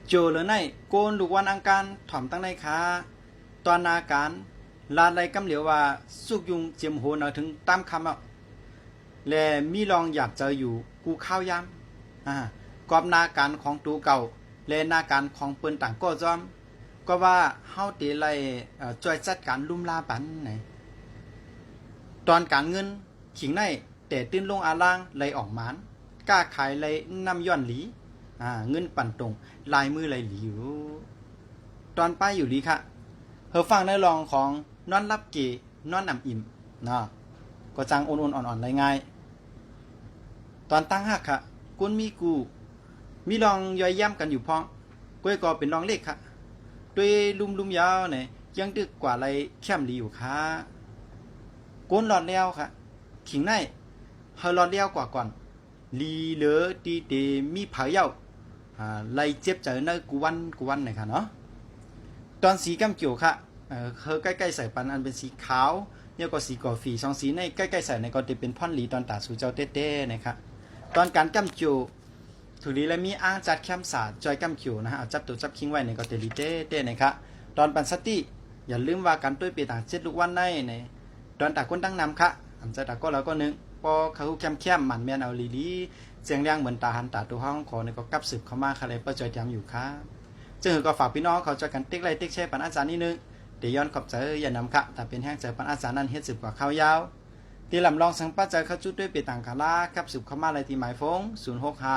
ໂຈເລີນາຍ ໂກນລູກວັນອັງຄານ ຖອມຕັ້ງໃນຄາ ຕອນນາການ ລາດໄລ່ກຳຫຼຽວວ່າ ສຸກຍຸງຈຽມໂຫນເອົາເຖິງຕາມຄ່ຳເອົາ ແລະ ມີລອງຢາບໃຈຢູ່ກູ່ຄາວຍາມ ອາ ກອບນາການຂອງໂຕເກົ່າ ແລະ ນາການຂອງເພິ່ນຕ່າງກໍຈອມ ກໍວ່າເຮົາເຕໄລ່ ເອີ ຊ່ວຍຈັດການລຸມລາປັນໃນ ຕອນການເງິນ ຂີງໃນ ແຕ່ຕື່ນລົງອາລາງໄລ່ອອກໝານ ຄ້າຂາຍໄລ່ນ້ຳຍ້ອນຫຼີ ອາ ເງິນປັນຕົງ ລາຍມືໄລ່ຫຼີຢູ່ ຕອນປາຍຢູ່ຫຼີຄະ ເຮີຟັງໃນລອງຂອງນອນຫຼັບເກ ນອນອຳອີ່ມເນາະ ກໍຈັ່ງອຸ່ນໆອ່ອນໆໄລ່ງ່າຍ ຕອນຕັ້ງຮັກຄະ ຄົນມີຄູ່ ມີລອງຍ້ອຍຢ້ຽມກັນຢູ່ພ້ອງ ກ້ວຍກໍເປັນລອງເລັກຄະ ດ້ວຍລຸ່ມໆຍາວໃນ ຍັງຕຶກກວ່າໄລ່ແຄມຫຼີຢູ່ຄະ ໂກນລອດແລ້ວຄະ ຂີງໃນ ເຮົາລອດແລ້ວກວ່າກ່ອນ ຫຼີເຫຼືອຕີເຕມີເຜີເຍົາ ອາ ໄລ່ເຈັບໃຈໃນກູ່ວັນ ກູ່ວັນໃນຄະເນາະ ຕອນສີກຳໂຈຄະ ເອີ ເຮີໃກ້ໆໃສ່ປັນອັນເປັນສີຂາວ ແລ້ວກໍສີກາຟີ ສອງສີໃນໃກ້ໆໃສ່ໃນກໍເຕເປັນພອນຫຼີຕອນຕາສູ່ເຈົ້າແຕ້ໆໃນຄະ ຕອນການກຳໂຈ ຖືກດີແລະມີອ່າງຈັດແຄມສາ ຈອຍກຳໂຈນະ ເອົາຈັບໂຕຈັບຄີງໄວ້ໃນກໍເຕລີແຕ້ໆໃນຄະ ຕອນປັນສະຕິ ຢ່າລືມວ່າການໂຕ້ຍເປຕ່າງເຈັດລູກວັນໃນໃນ ດອນຕາກົ້ນຕັ້ງນຳຄະ ອຳໃຈຕາກໍລາວກໍໜຶ່ງ ພໍຄະຮູ້ແຄມໆ ໝັ້ນແມ່ນເອົາລີໆ ແຈ້ງແລງເໝືອນຕາຫັນຕາໂຕຫ້ອງຂໍໃນກໍກັບສືບເຂົ້າມາຄະ ແລະ ປະຈອຍຕາມຢູ່ຄະ ຈຶ່ງຄືກໍຝາກພີ່ນ້ອງເຂົາຊ່ອຍກັນເຕັກໄລ້ເຕັກແຊປັນອາຈານນິດໜຶ່ງ ເຕຍ້ອນຂອບໃຈຢ່ານຳຄະ ຖ້າເປັນແຮງໃຈປັນອາຈານນັ້ນເຮັດສືບກວ່າຄາວຍາວ ເຕລຳລອງສັງປະໃຈເຂົ້າສູ່ໂຕ້ຍເປຕ່າງຄະລາ ກັບສືບເຂົ້າມາໄດ້ທີ່ໝາຍໂຟງ ສູນຫົກຫ້າ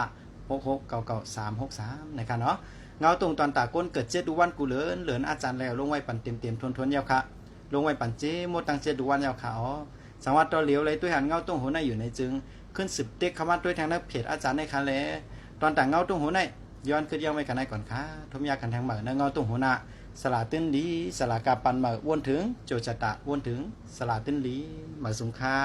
ຫົກຫົກເກົ້າເກົ້າສາມຫົກສາມ ໃນຄະເນາະ ເງົາຕົງຕອນຕາກົ້ນເກີດເຈັດລູກວັນກູ່ເລີນ ເລີນອາຈານແລ້ວລົງໄວ້ປັນເຕັມໆ ທົນໆ ຍາວຄະ ລົງໄວ້ປັນເຈັດໝົດທັງເຈັດລູກວັນຍາວຄະ ອໍ ສັງຫວັດຕໍ່ຫຼຽວໄລ່ໂຕ້ຍຫັນເງົາຕົງໂຫໃນຢູ່ໃນຈຶ່ງ ຂຶ້ນສືບເຕັກເຂົ້າມາໂຕ້ຍທາງໃນເພຈອາຈານໃນຄະແລ ຕອນຕາເງົາຕົງໂຫໃນ ຍ້ອນຄືດຽງໄວ້ກັນໃນກ່ອນຄະ ທົມຍາກັນທາງໃໝ່ໃນເງົາຕົງໂຫນາ ສະຫຼາຕື່ນດີ ສະຫຼາກາປັນໃໝ່ ວນເຖິງ ໂຈຊະຕາ ວນເຖິງ ສະຫຼາຕື່ນດີ ໝາຍສູງຄ່າ.